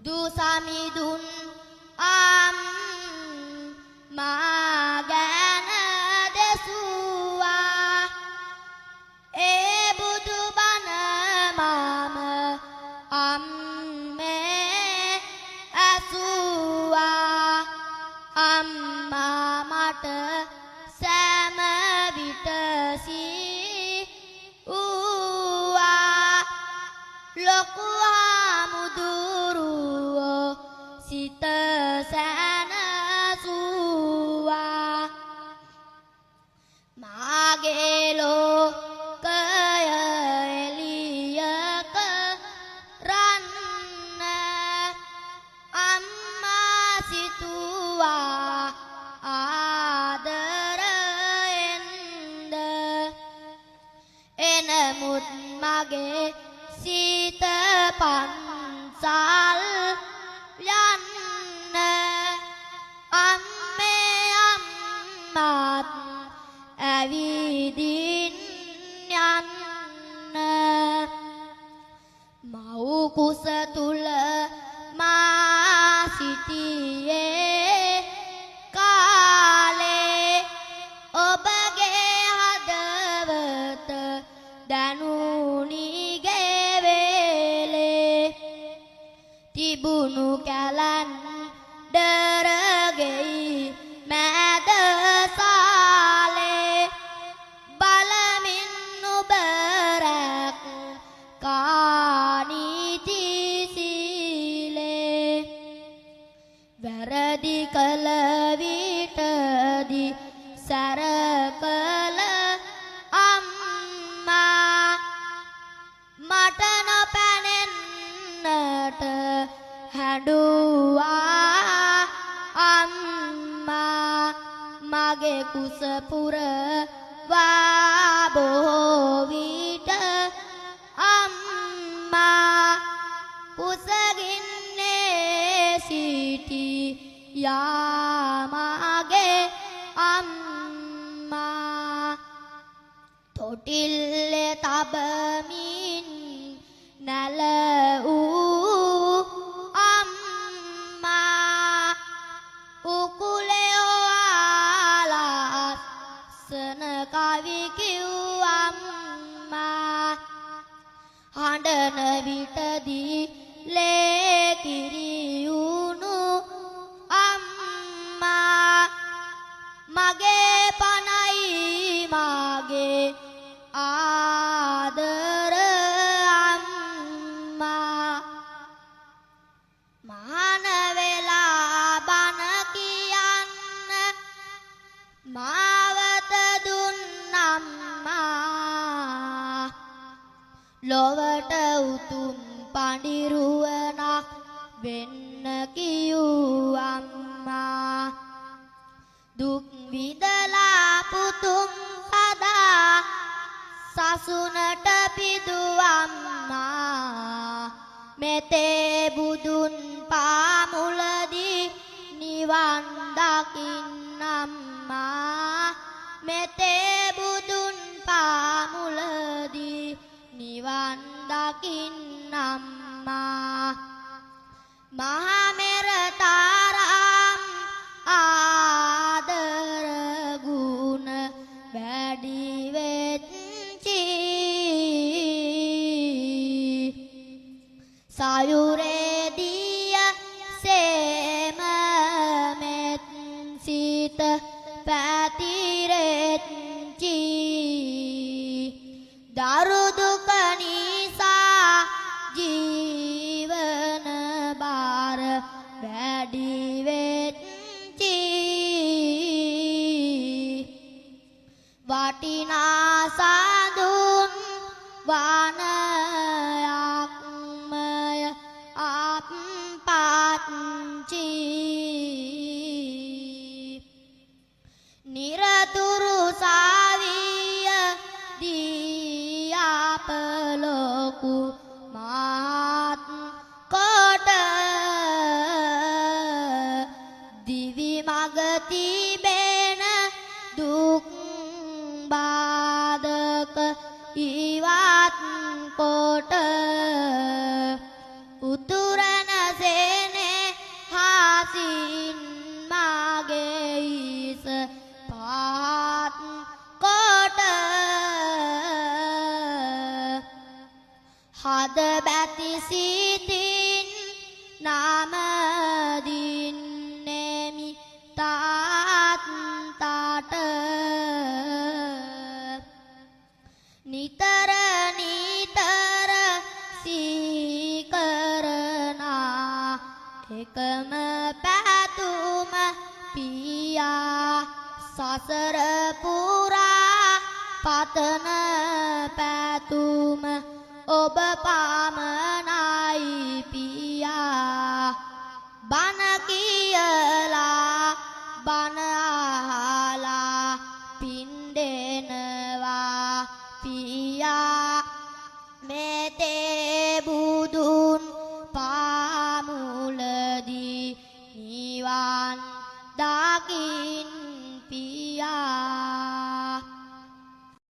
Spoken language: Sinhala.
බුදු සමිඳුන් අම්මා ගැන දෙසුවා. ඒ බුදු බණ මම අම්මේ ඇසුවා. අම්මා මට සෑම විට සිව්වා. ලොකු හාමුදුරුවෝ සිත සැනසුවා. මාගේ ලෝකය එළිය කරන්න අම්මා සිතුවා ආදරයෙන්ද. එනමුත් මගේ සිත පන්සල් යන්න අම්මේ අම්මත් ඇවිදින් යන්න. මව් කුස තුල මා සිටියේ කාලේ ඔබගේ හදවත දැනුනි ගෙවේලේ. තිබුණු කැලන්ඩර ගෙයි මැද සාලේ බලමින් නුඹ රැක් කානීති සීලේ. වැරදි කළ විටදී සැර කළ අම්මා මට නොපැනෙන්නට හැඬුවා. අම්මා මගේ කුස පුරවා බොහෝ විට අම්මා කුසගින්නේ සිටියා මගේ අම්මා. තොටිල්ලේ තබමින් නැල වූ අම්මා උකුලේ ඔයාලා සන කවි කිව් අම්මා. හඬන විටදී ලේ කිරියුණු අම්මා මගේ පණයි මගේ ආදර අම්මා. මහාන වෙලා බණ කියන්න මාවත දුන්නම්මා. ලොවට උතුම් පඬිරුවනක් වෙන්න කිව්වම්මා. දුක් විඳලා පුතුන් සදා සසුනට පිදුවම්මා. මෙතේ බුදුන් පාමුලදී නිවන් දකින්නම්මා. මෙතේ බුදුන් පාමුලදී නිවන් දකින්නම්මා. මහා මෙරතාරම් ආදර ගුණ වැඩි වෙච්චි. සයුරේ දිය සේම මෙත් සිත පැතිරෙච්චි. දරු දුක නිසා ජීවන බාර වැඩි වෙච්චි. වටිනා සඳුන් වනයක්මය අප්පච්චි. නිරතුරු සාවිය දී අප ලොකු මහත් කොට දිවි මග තිබෙන දුක් බාධක ඉවත් කොට උතුරන සෙනසුන් සිතින් නාම දින්නෙමි තාත්තට. නිතර නිතර සිහි කරනා එකම පැතුම පියා, සසර පුරා පතන පැතුම ඔබ පමණයි පියා. බණ කියලා බණ අහලා පින් දෙනවා පියා, මේ බුදුන් පාමුලදී නිවන් දකින්නවා.